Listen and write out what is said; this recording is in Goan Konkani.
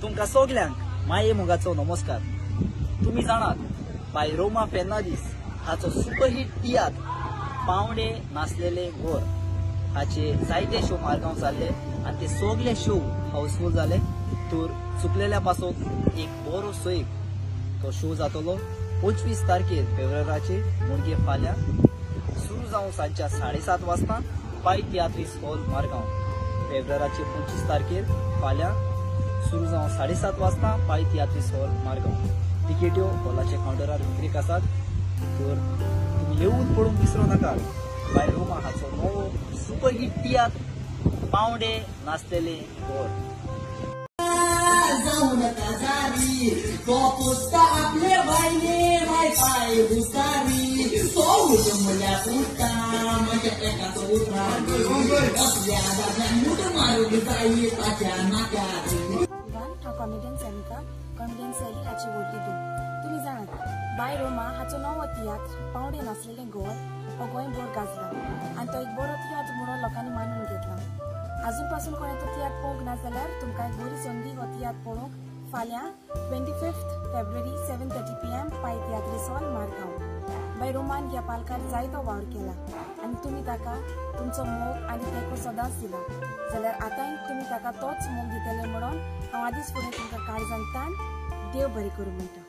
तुमकां सगल्यांक माये मोगाचो नमस्कार. तुमी जाणात बाय रोमा फेर्नांदीस हाचो सुपरहीट तियात्र पावणे नासलेले घर हाचे जायते शो मारगांव जाल्ले आनी ते सगले शो हाऊसफूल जाले. तर चुकलेल्या पासत एक बरो सोयीक तो शो जातलो 25 तारखेर फेब्रुवाराचे, म्हणजे फाल्यां, सुरू जावन सांजच्या 7:30 वाजता पाय तियात्रीस हॉल मारगांव. फेब्रुवाराचे 25 तारखेर फाल्यां सुरू जावन 7:30 वाजता पाय तियात्रीस हॉल मारगांव. तिकेट्यो हॉलाच्या कावंटरार विक्रीक आसात, तर तुमी येवन पळोवंक विसरूं नाका. बाय रोमा हाचो नवो सुपरहीट तियात्र पावंडे नासलेले घर. हांव कॉमेडियन सॅमिका, कॉमेडियन सॅली हाची व्हडली धूव. तुमी जाणात बाय रोमा हाचो नवो तियात्र पावंडे नासलेलें घर हो गोंयभर गाजला आनी तो एक बरो तियात्र म्हणून लोकांनी मानून घेतला. आजून पासून कोणें तो तियात्र पळोवंक ना जाल्यार तुमकां एक बरी संदी हो तियात्र पळोवंक फाल्यां 25 फेब्रुवारी 7:30 PM पाय तियात्रीस हॉल मारगांव. बाय रोमान ह्या पालकार जायतो वावर केला आनी तुमी ताका तुमचो मोग आनी तेंको सदांच दिला, जाल्यार आतांय तुमी ताका तोच मोग दितले म्हणून हांव आदींच फुडें तुमकां काळजान ताण देव बरें करूं म्हणटा.